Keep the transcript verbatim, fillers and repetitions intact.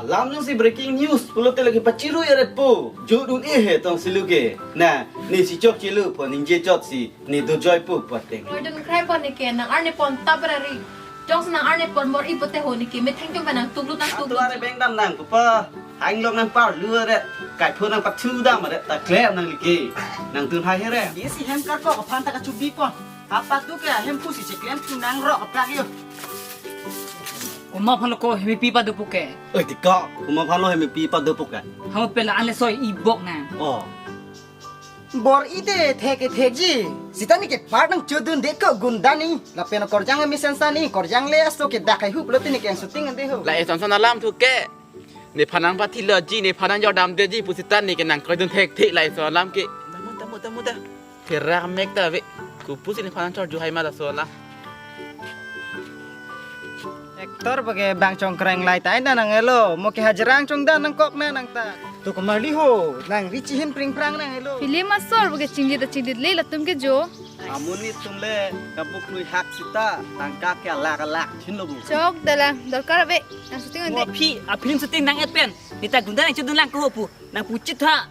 Alam jongsi breaking news pulote lake pachirui aret po. Jodun-e he tong silu ke. Na, ne si chokchelo pu ningje chotsi ne dojoi po pu ateng. Oi, dun krai po ne ke, nang arni pon tabrari. Jongsi nang arni pon bor-i pote ho ne ke, metheng tum nang tuklu nang tuklu. Atu are beng dam nang pupa. Hanglok nang parlu aret. Kaipho nang pathu dam aret ta klem nang liki. Nang tun hai here. Isi hem karkok aphan ta kachubi pon. Apak tu ke hem pusi cheklem tu nang rok apak yo. Komat aphan lo ko hemipi pado pu ke? Oi, tiko, komat aphan lo hemipi pado pu ke? Hamo pela anle soi ibok nang. Oh. Bor-i te thek ke thekji. Sita ne ke part nang chodun de ko gunda ne. Lapen korjang mesen sa ne, korjang le aso ke dak hai hu pulote ne ke shooting ande ho. La eson son alam thu ke. Nephan nangpathilo ji, nephan nangjordamde ji pu sita ne ke nangkroidun thekthe la eson alam ke. Tamu, tamu, tamu ta. Therak mek ta ave. Kopusi nephan nangchorju hai ma laso alam. Actor bage bang chongkreng lai tai na nanglo. Mo ke hajrang chongdan nangkok na nang ta. To komarli ho, nang richi hin pringprang nanglo. Film asor bage chinglit ta chinglit le latum ke jo. Amonit tum le kabuk lui hak sita, tangka ke alak alak chinlo bu. Chok dalang, dorkar ave. Nang shooting ande. Mo aphi, a film shooting nang-et pen. Ne ta gunda nang chodun lang ko pu. Nang puchit ha.